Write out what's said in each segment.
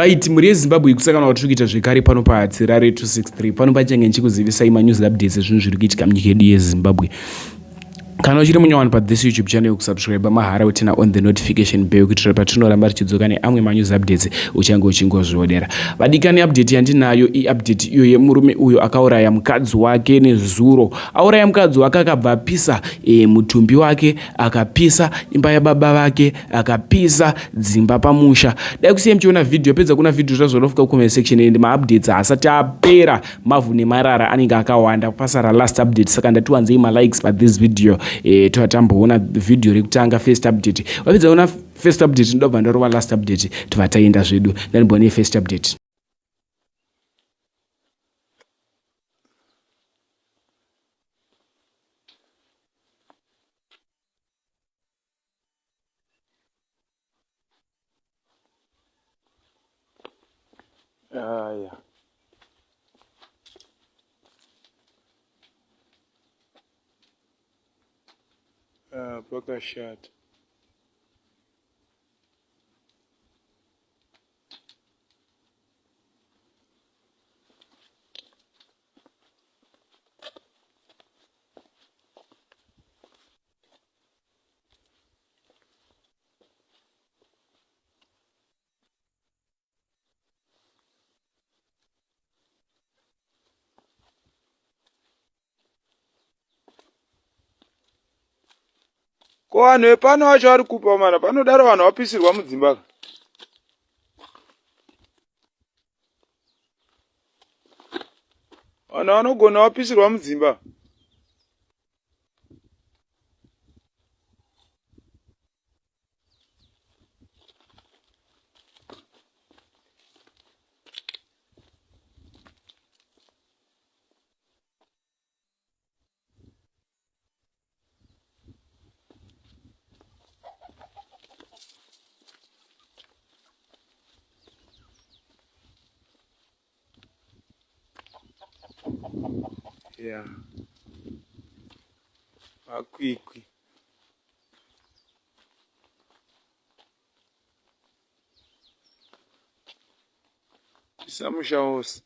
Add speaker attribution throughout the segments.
Speaker 1: Right, mhuri yeZimbabwe ikusangana kwatiri kuita zvekare pano paHatirare 263 pano pachange ndichikuzivisai manews updates ezvinhu zviri kuitika munyika yedu yeZimbabwe. Kana uchiri munyowani pathis YouTube channel, kusubscribe mahara utina on the notification bell kuitira patinoramba tichidzoka neamwe manews updates uchange uchingozvionera. Vadikani, update yandinayo iupdate iyo yemurume uyo akauraya mukadzi wake nezuro. Auraya mukadzi wake akabva apisa mutumbi wake, akapisa imba yababa vake, akapisa dzimba pamusha. Dai kusiye muchiona video, pedza kuna video zvazvonofika kucomment section and maupdates haasati apera, mavhu nemarara anenge akawanda pasara last update, saka ndatiwanzei malikes pa this video tova tamboona video rekutanga first update. Wapedza kuona first update, ndobva ndarova last update, tobva taenda zvedu. Ndandibone first update.
Speaker 2: Aya. Ah, pakashata. Ko vanhu vepano vacho vari kupa mana panodaro vanhu vapisirwa mudzimba ka. Vanhu vanogona vapisirwa mudzimba. Yeah. Makwikwi. Samusha wose.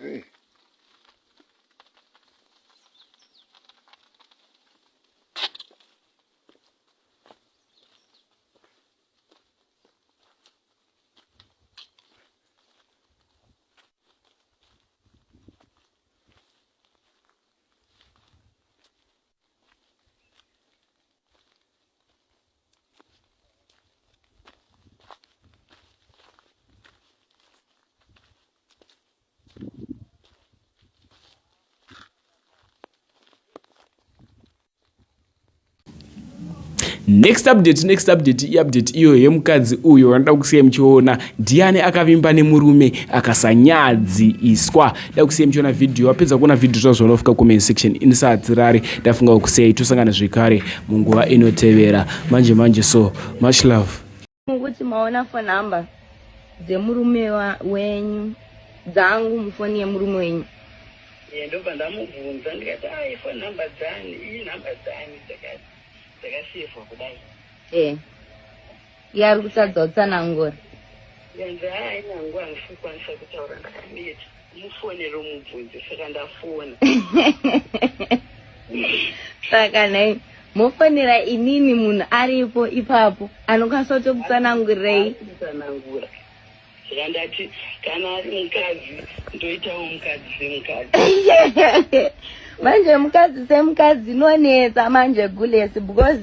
Speaker 2: Hey.
Speaker 1: Next update, next update, iupdate iyo yemukadzi uyo vanoda kusiya muchiona ndiani akavimba nemurume akasanyadziiswa. Da kusiya muchiona video, wapedza kuona video zvazvaunofika comment section inisahatirari. Ndafunga kusiyai, tosangana zvekare munguva inotevera manje manje. So much love.
Speaker 3: Mukuti maona phone number dzemurume wenyu dzangu mufoni yemurume wenyu.
Speaker 4: Ndobva ndamubvunza ndikati, ai, phone number dzani, iyi number dzani dzakasevhwa kudai?
Speaker 3: Iye ari kutadza kutsanangura.
Speaker 4: Yanzi hai, nangu handisi kukwanisa kutaura ndakaneta, mufonere umubvunze. Saka ndafona.
Speaker 3: Saka nhai mofonera inini, munhu aripo ipapo anokwanisa kutokutsanangurirei?
Speaker 4: Kutsanangura. Saka ndati kana ari mukadzi ndoitawo mukadzi semukadzi.
Speaker 3: Manje mukadzi semukadzi inonetsa manje gulesi, because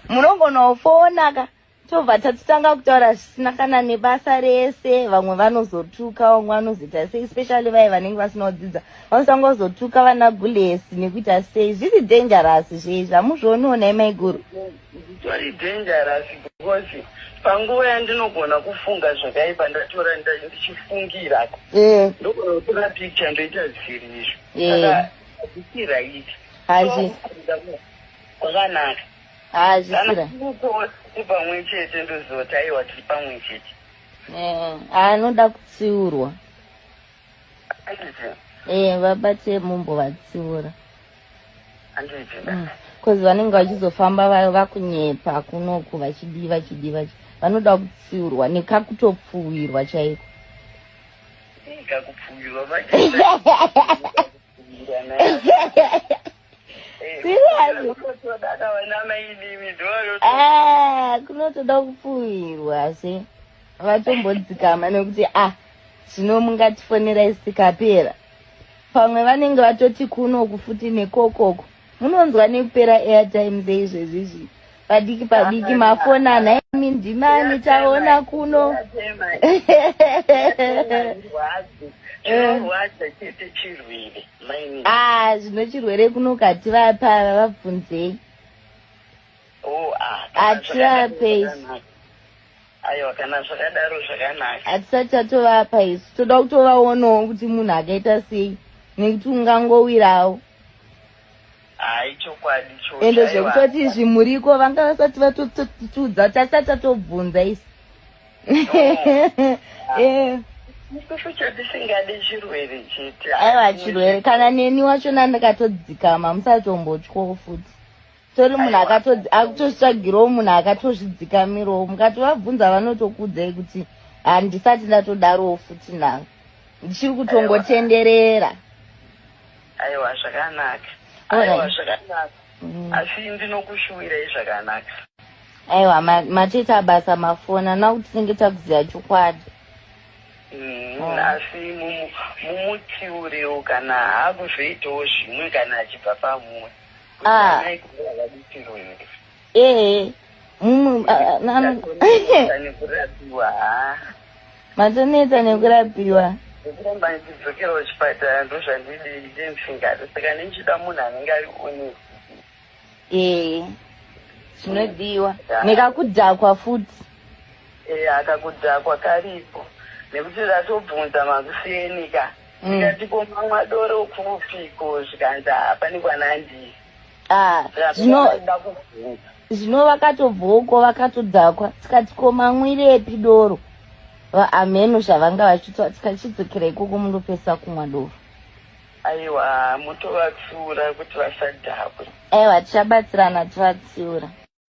Speaker 3: munongonofona ka, tobva tatotanga kutaura zvisina kana nebasa rese. Vamwe vanozotuka, vamwe vanozoita sei, especially vai vanenge vasina kudzidza vanotanga kuzotuka vana gulesi nekuita sei. Zviri dangerous zveizvi, hamuzvioniwo nai maiguru?
Speaker 4: Zvitori dangerous because panguva yandinogona kufunga zvakaipa, ndatora ndichifungira, ndogona kutora picture ndoita zvisiri izvo. Saka hazvisi right.
Speaker 3: Hazvi.
Speaker 4: Kwakanaka.
Speaker 3: Haa zvisira.
Speaker 4: Tiri pamwe chete ndoziva kuti aiwa tiri pamwe chete.
Speaker 3: Eh, anoda kutsiurwa.
Speaker 4: Handiti.
Speaker 3: Eh, vabate mumbovatsiura.
Speaker 4: Handiti.
Speaker 3: Because vanenge vachizofamba vakunyepa kunoku vachidii vachidii vachi vanoda kutsiurwa nekakutopfuwirwa chaiko.
Speaker 4: Kakupfuwirwa
Speaker 3: Ah, kunotoda kupfuwirwa se vatombodzikama nekuti a ah, zvino mungatifonera isikapera pamwe vanenge vatoti kunoku futi nekokoko munonzwa nekupera airtime seizvezvi izvi padiki padiki mafonana imi ndimani taona kuno ah zvino chirwere kuno kativapa vabvunzei
Speaker 4: oh, ah,
Speaker 3: hativape isu
Speaker 4: aiwa kana zvakadaro zvakanaka
Speaker 3: hatisati tatovapa isu toda kutovaonawo kuti munhu akaita sei nekuti ungangowirawo
Speaker 4: Hayi chokwadi cho.
Speaker 3: Ende zvekutoti izvi muriko vanga vasati vatotudza tasati tatobvunza isi.
Speaker 4: Eh. Isusu chatisingadi chirwere chete.
Speaker 3: Aiwa chirwere kana neni wachona ndakatodzikama musatombotyawo futi. Tori munhu akutozvitsvagirawo munhu akatozvidzikamirawo mukatovabvunza vanotokuudzai kuti handisati ndatodarowo futi navo. Ndichiri kutongotenderera.
Speaker 4: Aiwa zvakanaka. Aiwa zvakanaka. Asi ndinokushuwirai zvakanaka.
Speaker 3: Aiwa matoita basa mafona now tinenge takuziva chokwadi.
Speaker 4: Asi mumutsiurewo kana akuzoitawo zvimwe kana achibva pamwe.
Speaker 3: Ah. Ehe.
Speaker 4: Nekurapiwa.
Speaker 3: Matonetsa nekurapiwa.
Speaker 4: Ndikuramba ndichidzokera kuchipatara ndozvandidii ndisingadi saka ndichida munhu anenge ari honest.
Speaker 3: Ee zvinodiwa nekakudhakwa futi.
Speaker 4: Ee akakudhakwa kariko nekuti ndatobvunza makuseni ka ndikati ko mamwa doro kupiko zvikanzi hapane kwanandii.
Speaker 3: Ah, zvino zvino vakatobvoko vakatodhakwa tikati ko mamwirepi doro hameno zvavanga vachitwa tikachidzokera ikoko mundopesa kumwa doro.
Speaker 4: Aiwa mutovatsiura kuti vasadhakwe.
Speaker 3: Aiwa tichabatsirana tivatsiura.